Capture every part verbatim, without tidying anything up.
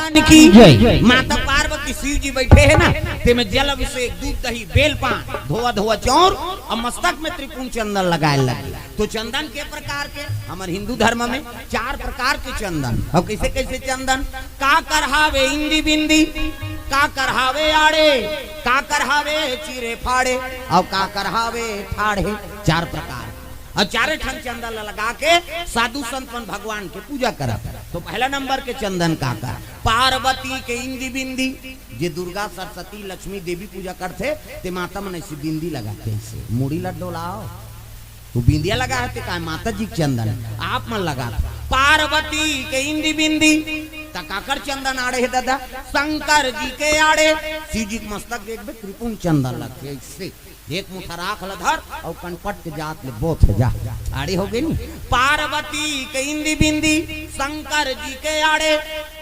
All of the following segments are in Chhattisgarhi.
की जय। माता पार्वती शिव जी बैठे हे ना, तेमे जल अभिषेक, दूध दही, बेल पान, धोवा धोवा चौर अउ मस्तक में त्रिपुंड चंदन लगाए लगे। तो चंदन के प्रकार के, हमर हिंदू धर्म में चार प्रकार के चंदन। अउ कइसे कइसे चंदन? काकर हावे इंदी बिंदी, काकर हावे आड़े, काकर हावे चीरे फाड़े, अउ काकर हावे ठाढ़े। चार प्रकार। अउ चारे ठन चंदन ल लगा के साधु संत मन भगवान के पूजा करत। तो पहला नंबर के चंदन काकर? पार्वती के इंदी बिंदी। जे दुर्गा, सरस्वती, लक्ष्मी, देवी पूजा करथे, ते माता मन अइसे बिंदी लगाथे, अइसे मुड़ी ल डोलाव। वो बिंदिया लगा हे ते काय? माता जी के चंदन। आप मन लगा, पार्वती के इंदी बिंदी, त काकर चंदन आड़े हे ददा? शंकर जी के आड़े। शिव जी के मस्तक देखबे, त्रिपुंड चंदन लगथे अइसे। एक मुठा राख ल धर अउ कनपट के जात ले बोथ जा। आड़े हो गे नी? पार्वती के इंदी बिंदी, शंकर जी के आड़े।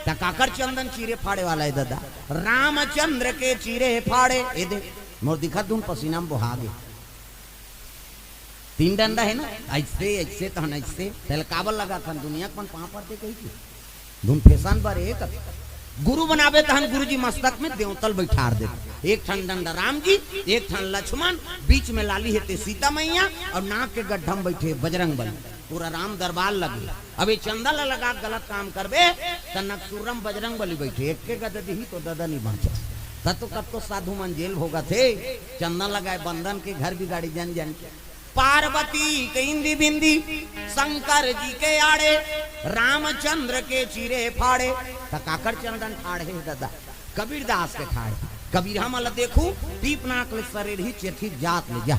त काकर चंदन चीरे फाड़े वाला हे ददा? रामचंद्र के चीरे फाड़े। ए दे, मोर दिखत दुन पसीना में बोहा गे। तीन डंडा हे ना, अइसे, अइसे तहन अइसे, तेला काबर लगाथन? दुनिया के मन पाँव परथे कहिके। धुन फैशन बर एक गुरु बनाबे तहन गुरुजी मस्तक में देवता ल बइठार देथे। एक ठन डंडा राम जी, एक ठन लक्ष्मण, बीच में लाली हे ते सीता मैया अउ नाक के गड्ढा में बइठे बजरंग बली। पूरा राम दरबार लगे। अब ये चंदन ल लगा के गलत काम करबे त नकसुरम बजरंग बली बइठे, एक के गद दिही तो ददा नी बाँचस। त तो कतको साधु मन जेल भोगत हे, चंदन लगाए बंदन के घर बिगाड़ी जन जन के। पार्वती के इंदी बिंदी, शंकर जी के आड़े, रामचंद्र के चीरे फाड़े। त काकर चंदन ठाढ़े हे ददा? कबीर दास के ठाढ़े। कबीर हमन ल देखू, टीप नाक ले सरेर ही चेथी जात ले जा।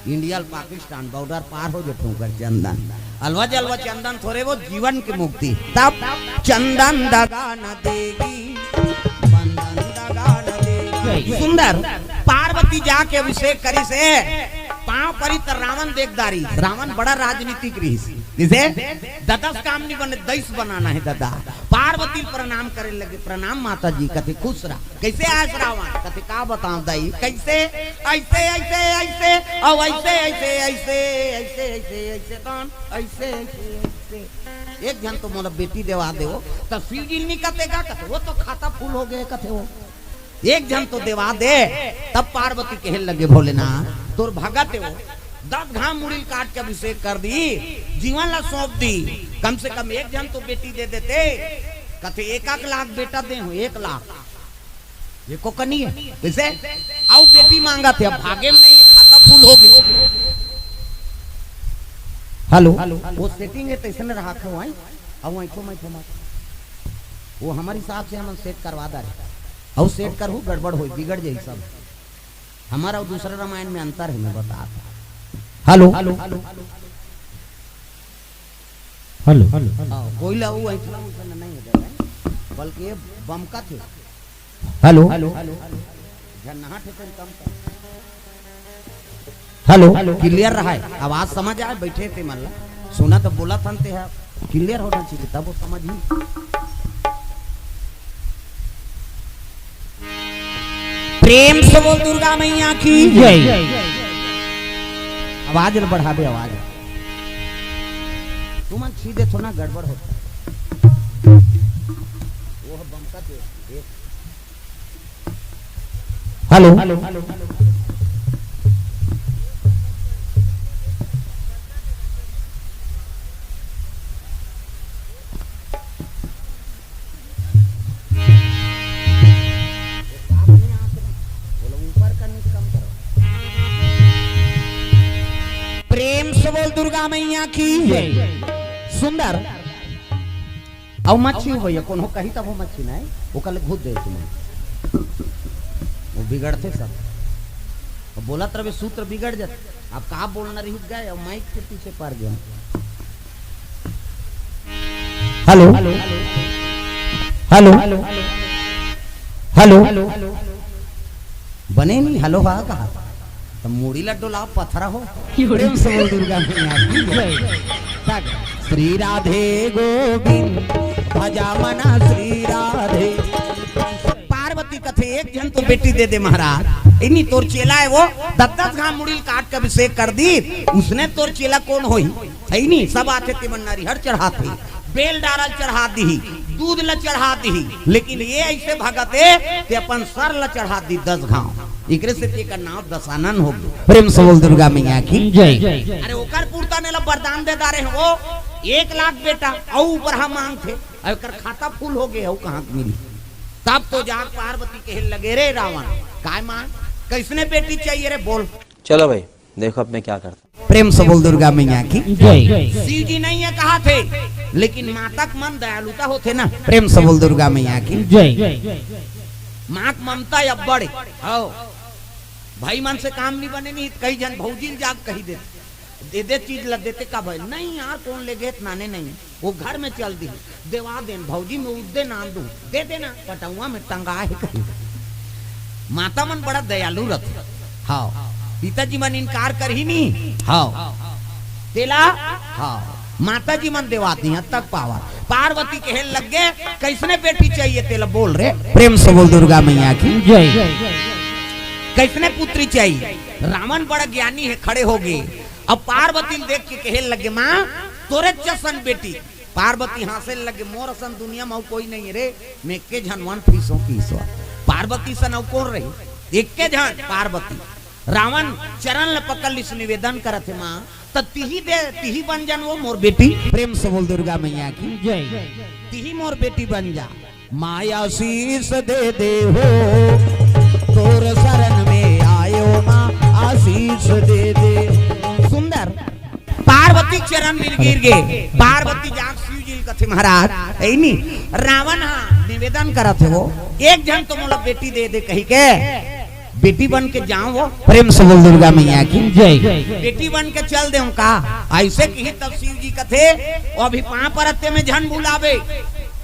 इंडिया ल पाकिस्तान बॉर्डर पार हो जथे ओकर चंदन। अलवा जलवा चंदन थोरे वो जीवन के मुक्ति। तब चंदन दगा न देगी, बंदन दगा न देगी। सुंदर पार्वती जाके अभिषेक करिस हे, पाँव परी त रावण देख डारिस। रावण बड़ा राजनीतिक रिहिस, जइसे ददस काम नी बने, दइस बनाना हे ददा। पार्वती प्रणाम करे लगे, "प्रणाम माता जी।" कथे, "खुश रह।" "कइसे आयस रावण?" कथे, "का बतावं दाई, कइसे?" "अइसे, अइसे, अइसे, अउ अइसे, अइसे, अइसे, अइसे, अइसे, अइसे, तहन अइसे, अइसे, अइसे।" "एक झन तो मोला बेटी देवा देवो।" त शिव जी नी कथे का? कथे, "वो तो खाता फूल हो गे," कथे वो। "एक झन तो देवा दे।" तब पार्वती कहे लगे, "भोलेनाथ, तोर भगत हे वो, दस घाम मुड़ी ल काट के अभिषेक कर दी, जीवन ला सौंप दी, कम से कम एक झन तो बेटी दे देते।" कथे, "एक, एक लाख बेटा दे हूँ, एक लाख, एको कनी हे।" कइसे? अउ बेटी मांगत हे, अब भागे में नहीं, खाता फूल हो गे। हेलो, वो सेटिंग हे, तइसने रहा था वहीं, अब वहीं को मैं थमा, वो हमर हिसाब से हमन सेट करवा डारे। अउ सेट करहू, गड़बड़ होई, बिगड़ जाई सब। हमर अउ दूसरा रामायण में अंतर हे, मैं बतात हँव। हेलो, हेलो, हाँ, कोई ला वो ऐसा वैसा नहीं हो जाएगा, बल्कि ये बमकत हे। हेलो, झन्नाहट हे, कम कर। हेलो, क्लियर रहा हे, आवाज समझ आए, बइठे ते मन ला सुना तो बोला थन ते हे, क्लियर होना चाहिए, तब वो समझ ही। प्रेम से बोल दुर्गा मैया की जय। आवाज ल बढ़ाबे, आवाज। तुमन छीदे थो ना, गड़बड़ होता। वो बमका दे, दे। हेलो। प्रेम से बोल दुर्गा मैया की जय। सुंदर। अउ मच्छी हो भैया, कोनो कही तब वो मच्छी नहीं, वो कल घुस दे तुम्हें। वो बिगड़ते सब। वो बोलत रहे सूत्र बिगड़ जाते। अब का बोलना रही गए, अब माइक के पीछे पड़ गए। हेलो, हेलो, हेलो, बने नहीं, हेलो हा कहा। त मुड़ी ला डोलाव पथरा हो। प्रेम से बोल दुर्गा मैया की जय। श्री राधे गोविंद भजा मना श्री राधे। पार्वती कथे एक झन तो बेटी दे दे महाराज। इनी तोर चेला हे वो, दस दस घाम मुड़ी ल काट के अभिषेक कर दी, उसने तोर चेला कोन होही? हे नी, सब आथे ते मन नरिहर चढ़ाथे, बेल डारा ल चढ़ा दीही, दूध ल चढ़ा दिही, लेकिन ये ऐसे भगत हे, ते अपन सर ल चढ़ा दी दस घाव। एकरे से तेकर नाव दशानन हो गे। प्रेम से बोल दुर्गा मैया की जय। अरे ओकर पुरता ने ला वरदान दे डारे हे वो, एक लाख बेटा, अउ ऊपर हम मांगथे, अउ एकर खाता फुल हो गे, अउ कहाँ के मिली? तब तो जाग पार्वती कहे लगे, "रे रावण, काय माँ, कइसने बेटी चाहिए रे, बोल।" चलो भाई, देखो अब मैं क्या करता हूँ। प्रेम से बोल दुर्गा मैया की जय। शिव जी नहीं हे कहाथे, लेकिन माता के मन दयालुता होथे ना। प्रेम से बोल दुर्गा मैया की जय। माँ के ममता अब्बड़ हे। हव, भाई मन से काम नहीं बने नहीं, कई झन भौजी ल जाग कही देथे, दे दे चीज ल देते का भाई? नहीं यार, कोन ले गे, नाने नहीं, वो घर में चल दी, देवा देन भौजी में उद्दे नान दू, दे देना, पटौवा में टंगा हे कही। माता मन बड़ा दयालु रथे। हव, पिताजी मन इनकार करही नहीं। हव, तेला, हव, माता जी मन देवा दिही, तक पावा। पार्वती कहे लग गे, "कइसने बेटी चाहिए तेला, बोल रे।" प्रेम से बोल दुर्गा मैया की जय। "कइसने पुत्री चाहिए?" रावण बड़ा ज्ञानी हे, खड़े हो गे। अब पार्वती ल देख के कहे लगे, "माँ, तोरे जसन बेटी।" पार्वती हाँसे लगे, "मोर असन दुनिया में अउ कोई नहीं हे रे, मैं एके झन one piece हूँ, piece हूँ।" पार्वती सन अउ कोन रही? एके झन पार्वती। रावण चरण ल पकड़ लिस, निवेदन करत हे, "माँ, त तिही दे, तिही बन जान वो मोर बेटी।" प्रेम से बोल दुर्गा मैया की जय। "तिही मोर बेटी बन जा।" माँ आशीष दे दे हो, तोर शरण में आयो माँ, आशीष दे दे। सुंदर। पार्वती चरण में गिर गे। पार्वती जाग शिव जी ल कथे, "महाराज, ऐनी रावण हा निवेदन करत हे वो, एक झन तो मोला बेटी दे दे," कही के बेटी बन के जाओ वो। प्रेम से बोल दुर्गा मैया की जय। बेटी बन के चल देव का? ऐसे कही तब शिव जी कथे, "वो अभी पाँव परत हे, में झन भुलाबे।"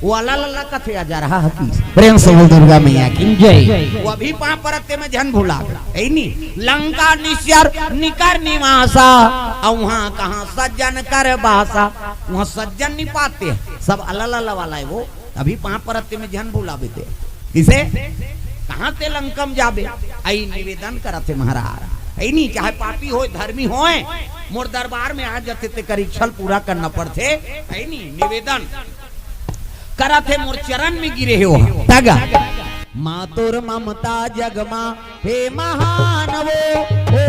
वो अला लला कथे अजरहा हकीस। प्रेम से बोल दुर्गा मैया की जय। "वो अभी पाँव परत हे, में झन भुलाबे।" ऐनी लंका निश्चर निकर निवासा, अउ वहाँ कहाँ सज्जन कर बासा। वहाँ सज्जन नहीं पाते, सब अला लला वाला हे वो। अभी पाँव परत हे, में झन भुलाबे ते। किसे? कहाँ ते लंकम जाबे? अई निवेदन करत हे महाराज। ऐनी चाहे पापी होय, धर्मी होय, मोर दरबार में आ जाते, तेकर इच्छा ल पूरा करना पड़थे। ऐनी निवेदन करत हे, मोर चरण में गिरे हे वो। तगा। माँ तोर ममता जग मा हे महान वो। ओ।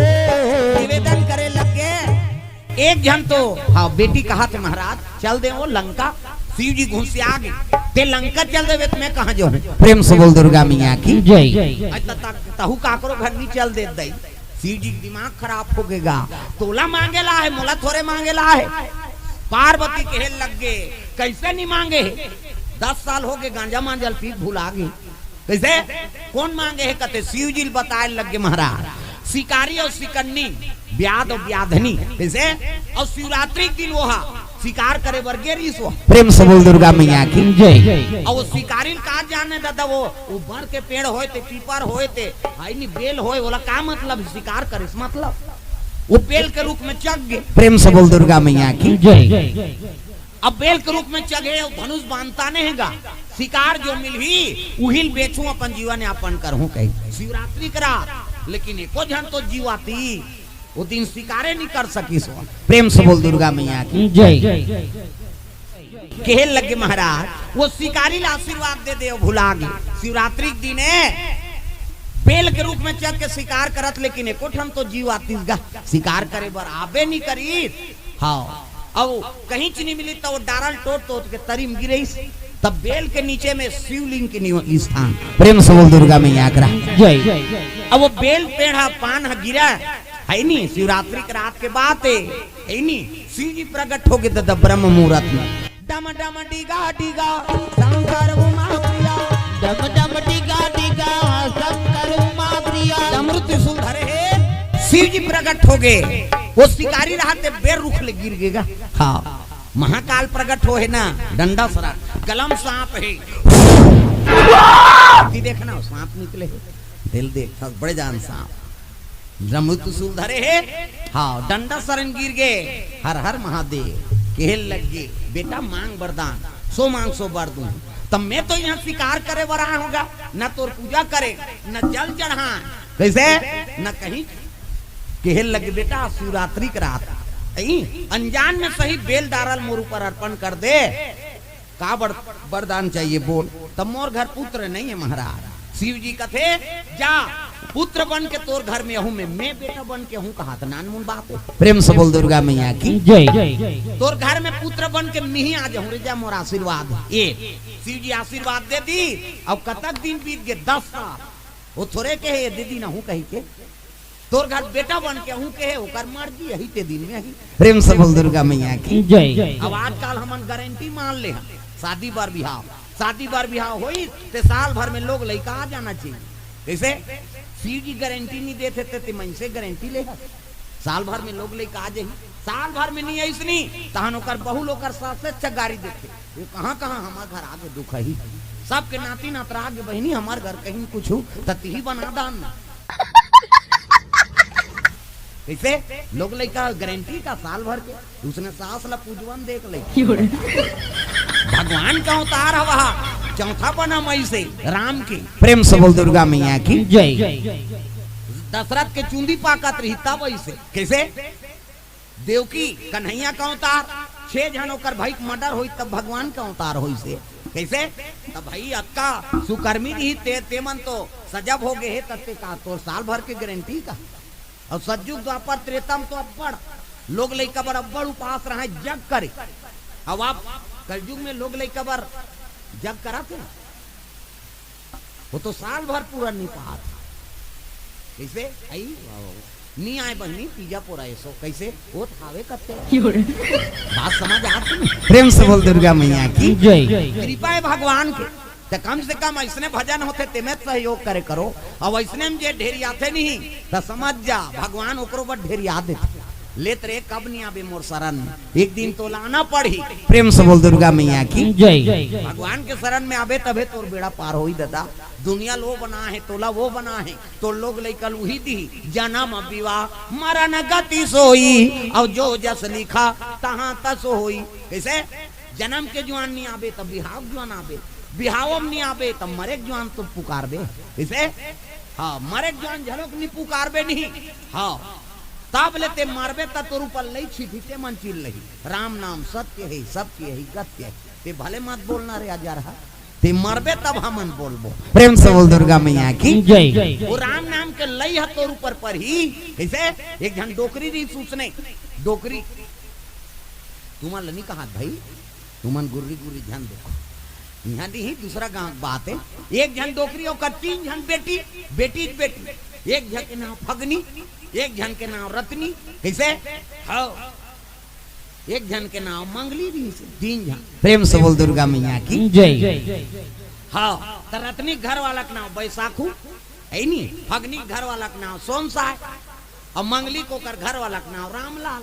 निवेदन करे लग गे। एक झन तो, हाँ, बेटी कहाथे, "महाराज, चल दे वो लंका।" शिव जी घुसिया गे, "ते लंका चल देबे, त मैं कहाँ जाहूँ?" प्रेम से बोल दुर्गा मैया की जय। अज तक तहु काकरो घर नहीं चल देत दई। शिव जी के दिमाग खराब हो गेगा। "तोला मांगे ला हे, मोला थोरे मांगे ला हे।" पार्वती कहे लग गे, "कइसे नहीं मांगे हे? दस साल हो गे, गांजा मांजा ल पी के भुला गे।" कइसे? "कोन मांगे हे?" कथे, शिव जी ल बताए लग गे महाराज, "शिकारी अउ शिकन्नी, व्याध अउ व्याधनी।" कइसे? "अउ शिवरात्रि के दिन वो हा शिकार करे बर गे रिहिस वो।" प्रेम से बोल दुर्गा मैया की जय। अउ वो शिकारी ल का जाने दादा, वो, वो बर के पेड़ होय ते, पीपर होय ते, हाय नी बेल होय, ओला का मतलब शिकार करे से मतलब? वो बेल के रूख में चघ गे। प्रेम से बोल दुर्गा मैया की जय। अब बेल के रूख में चघे अउ धनुष बांधता ने हे गा, शिकार जो मिलही, उही ल बेचहूं, अपन जीवन यापन करहूं कही। शिवरात्रि के रात, लेकिन एको झन तो जीव आती, वो दिन शिकारे नहीं कर सकिस। प्रेम से बोल दुर्गा मैया की जय। कहे लगे महाराज, वो शिकारी ला आशीर्वाद दे दे, वो भुला गे। शिवरात्रि के दिने बेल के रूख में चघ के शिकार करत, लेकिन एको ठन तो जीव आतिस गा, शिकार करे बर आबे नहीं करिस। हाँ, अउ कहीं च नहीं मिली, तो वो डारा ल टोट टोट के तरी म गिरइस। तब बेल के नीचे में शिवलिंग के निव-, स्थान। प्रेम से बोल दुर्गा मैया करा जय। अब वो बेल पेड़ हा, पान हा गिरा, है नी, शिवरात्रि के रात के बात है, है नी, शिव जी प्रकट हो गे दादा ब्रह्म मुहूर्त में। डम डम डिगा डिगा शंकर उमा प्रिया। डम डम डिगा डिगा शंकर उमा प्रिया। डमरू त्रिशूल धरे हे, शिव जी प्रकट हो गे। वो शिकारी रहते बेर रुख ले गिर गेगा। हाँ, महाकाल प्रकट हो हे ना, डंडा सरा, कलम सांप हे। ती देखना, सांप निकले हे, दिल देख, बड़े जान सांप। डमरू त्रिशूल धरे हे, हाँ, डंडा सरन गिर गे, हर हर महादेव, कहे लग गे, "बेटा मांग वरदान, सो मांग सो बर दूं।" तब मैं तो यहाँ शिकार करे बर आए हों गा, न तोर पूजा करे, न जल चढ़ाए, कैसे? न कहीं। कहे लग गे, "बेटा शिवरात्रि के रात, अई, अनजान में सही बेल डारा ल मोर ऊपर अर्पण कर दे।" का बर-, वरदान चाहिए बोल? तब मोर घर पुत्र नहीं है महाराज। शिव जी कथे, जा, पुत्र बन के तोर घर में आहूं मैं, मैं बेटा बन के आहूं कहा त नानमुन बात है। प्रेम से बोल दुर्गा मैया की जय। तोर घर में पुत्र बन के मिही आ जाहूं रे, जा मोर आशीर्वाद। ए शिव जी आशीर्वाद दे दी। अब कतक दिन बीत गए? दस साल। वो थोरे कहे ये दे दी ना हूं कही के, तोर घर बेटा बन के आहूं कहे, ओकर मर्जी, यही ते दिन में ही। प्रेम से बोल दुर्गा मैया की जय। अब आजकल हमन गारंटी मान ले हन, शादी बर बिहाव, शादी बर बिहाव होई ते साल भर में लोग लइका आ जाना चाहिए। कैसे? शिव जी गारंटी नहीं देते ते, ते मन से गारंटी ले हन। साल भर में लोग लइका आ जाही, साल भर में नहीं आइस नी, तहन ओकर बहू ल ओकर सास से चगारी देथे। वो कहाँ कहाँ हमार घर आगे दुख ही, सबके नाती नातरा आगे बहिनी हमार घर कहीं कुछ ततिही बना दान ना। कैसे? लोग लइका गारंटी का साल भर के, उसने सास ला पूजवन देख ले। भगवान का अवतार हवा, चौथा बना मई से राम के। प्रेम से बोल दुर्गा मैया की जय। दशरथ के चूंदी पाकत रही तब ऐसे। कैसे? देवकी कन्हैया का अवतार, छह झन ओकर भाई के मर्डर होई तब भगवान का अवतार होई से। कैसे? तब भाई अक्का सुकर्मी रही ते, ते मन तो सजब हो गए हे, तब ते का तोर साल भर के गारंटी का? और सतयुग द्वापर त्रेता म तो अब्बड़ लोग लइका बर अब्बड़ उपास रहे, जग करे। अब आप कलयुग में लोग लइका बर जग करत हे? वो तो साल भर पूरा नहीं पात। कैसे? आई, नी आए बहिनी, पीजा पोरा एसो। कैसे? वो थावे कत्ते। बात समझ आत नहीं? प्रेम से बोल दुर्गा मैया की जय। कृपा है भगवान के। त कम से कम ऐसने भजन होथे, तेमे सहयोग करे करो। अब ऐसने में जे ढेरियाथे नहीं, त समझ जा, भगवान ओकरो बर ढेरिया देथे। लेत रे, कब नहीं आबे मोर शरण में? एक दिन तो लाना पड़ही। प्रेम से बोल दुर्गा मैया की जय। भगवान के शरण में आबे तभे तोर बेड़ा पार होई दादा। दुनिया ल वो बना हे, तोला वो बना हे, तोर लोग लइका ल उही दिही। जन्म विवाह मरण गति सोई, अउ जो जस लिखा तहाँ तस होई। कैसे? जन्म के जुआन नहीं आबे, तब बिहाव जुआन आबे, बिहाव म नहीं आबे, तब मरे के जुआन तो पुकारबे। कैसे? हाँ, मरे के जुआन झलोक नहीं पुकारबे नहीं। हाँ, तब ले ते मरबे, त तोर ऊपर लई छिठी ते मन चिल्लही। राम नाम सत्य है, सबके यही गत्य है। ते भले मत बोलना रे, अजर हा, ते मरबे तब हमन बोलबो। प्रेम से बोल दुर्गा मैया की जय। वो राम नाम के लई ह तोर ऊपर परही। कैसे? एक झन डोकरी रही उसने, डोकरी। तुमन ल नहीं कहा भाई, तुमन गुर्री गुर्री झन देखो। यहाँ नहीं, दूसरा गांव के बात है। एक झन डोकरी, ओकर तीन झन बेटी, बेटी के बेटी। एक झन के नाम फगनी, एक झन के नाम रतनी। कैसे? हाँ, एक झन के नाम मंगली रहिस, तीन झन। प्रेम से बोल दुर्गा मैया की जय। हाँ, त रतनी घर वाला के नाम बैसाखू, है नी? फगनी घर वाला के नाम सोनसाय, और मंगली के ओकर घर वाला के नाम रामलाल।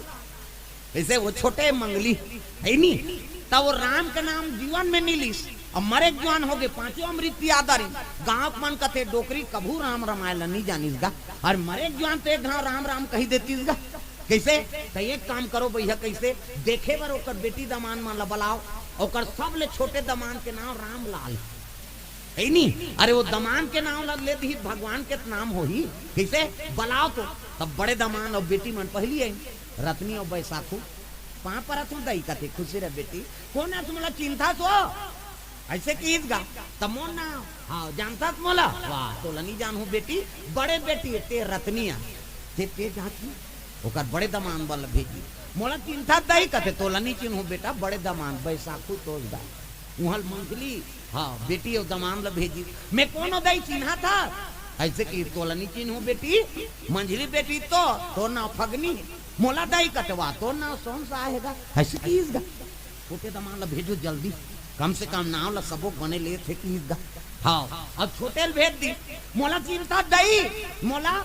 ऐसे वो छोटे मंगली, है नी? त वो राम के नाम जीवन में नहीं लिस, अब मरे के जुआन हो गए, पांचों अमृत पिया दारी। गांव के मन कथे, "डोकरी कभू राम रमायण ला नहीं जानिस गा, और मरे के जुआन तो एक घाव राम राम कही देतिस गा।" कैसे? त एक काम करो भैया, कैसे? देखे बर ओकर बेटी दमान मन ला बलाओ, ओकर सबले छोटे दमान के नाम रामलाल, है नी? अरे वो दमान के नाम ला ले दिही, भगवान के त नाम होही। कैसे? बलाओ तो। तब बड़े दमान और बेटी मन पहली आई, रतनी और बैसाखू। पाँव परत हूँ दाई, कथे, "खुशी रह बेटी।" "कोन अस मोला चिन्हथस ओ?" ऐसे किहिस गा। "त मोर नाम, हाँ, जानथस मोला?" "वाह, तोला नी जानहूँ बेटी, बड़े बेटी हे ते रतनी आ।" ते, ते जाके ओकर बड़े दमान बर भेजी। "मोला चिन्हथस दाई?" कथे, "तोला नी चिन्हूँ बेटा, बड़े दमान बैसाखू तोर दाई।" उहाँ ल मंझली, हाँ, बेटी अउ दमान ल भेजी। "मैं कोन हो दाई, चिन्हथस?" ऐसे कि, "तोला नी चिन्हूँ बेटी, मंझली बेटी तो, तोर नाम फगनी हे।" "मोला दाई कथे, वाह, तोर नाम सोनसाय हे गा।" ऐसे किहिस गा। "छोटे दमान ल भेजो जल्दी, कम से कम नाम ल सबो बने लेथे," किहिस गा। हाँ, अब छोटे ल भेज दी। "मोला चिन्हथस दाई, मोला?"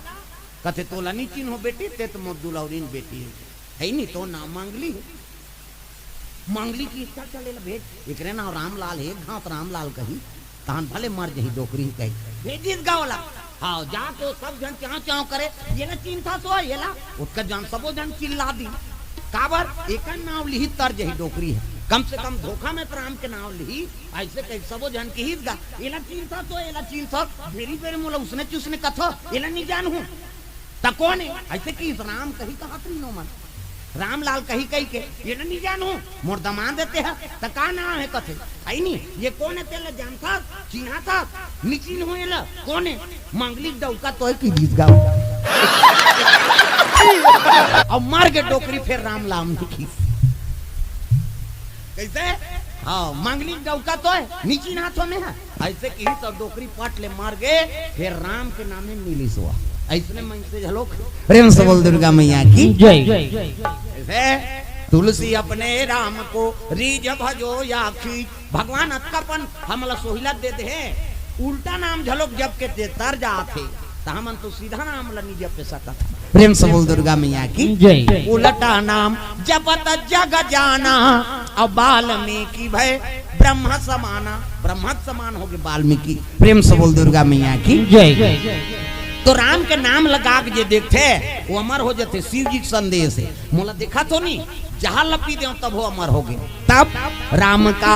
कथे, "तोला नी चिन्हूँ बेटी, ते तो मोर दुलौरिन बेटी हे, है नी, तोर नाम मंगली हे।" मंगली किहिस, "चल, चल, एला भेज, एकरे नाम रामलाल हे, एक घांव त रामलाल कही, तहन भले मर जही डोकरी," कही। भेजिस गा ओला। हाँ, जाके वो सब झन चांव चांव करे, "एला चिन्हथस ओ, एला?" ओतका झन सबो झन चिल्ला दी। काबर? "एकर नाम लिही तर जही डोकरी हे, कम से कम धोखा में त राम के नाम लिही।" ऐसे कही सबो झन किहिस गा, "एला चिन्हथस ओ, एला चिन्हथस?" भेरी भेरी मोला उसने चुसने कथो, "एला नी जानहूँ।" "त कोन हे?" ऐसे किहिस, "राम कही कहत रहिन ओमन, रामलाल कही कही के।" "एला नी जानहूँ, मोर दमांद ए ते ह।" "त का नाम हे?" कथे, आई नी, ये कोन हे तेला जानथस, चिन्हाथस? नी चिन्हों एला। कोन हे? मांगलिक डौका तो हे कि बीस गाँव। अब मर गे डोकरी, फेर राम नाम लिखिस। कइसे? हाँ, मांगलिक डौका तो हे, नी चिन्हाथों मैं हा। अइसे किहिस तो डोकरी पट ले मर गे, फेर राम के नामे मिलिस ओहा। अइसने मनसे घलोक। प्रेम से बोल दुर्गा मैया की। जय। कइसे? तुलसी अपने राम को रीझ भजो या खींच। भगवान अतकापन हमला सोहिला दे दे हे, उल्टा नाम घलोक जप के ते तर जात हे, त हमन तो सीधा नाम ला नी जप सकत। प्रेम से बोल दुर्गा मैया की। जय। उल्टा नाम जपत जग जाना, अब वाल्मीकि भए ब्रह्म समाना। ब्रह्म समान होगे वाल्मीकि। प्रेम से बोल दुर्गा मैया की। जय। तो राम के नाम लगा के जे देखथे, वो अमर हो जाथे। शिव जी के संदेश हे। मोला देखा तो नी, जहाँ लपी देव तब वो अमर होगे। तब राम का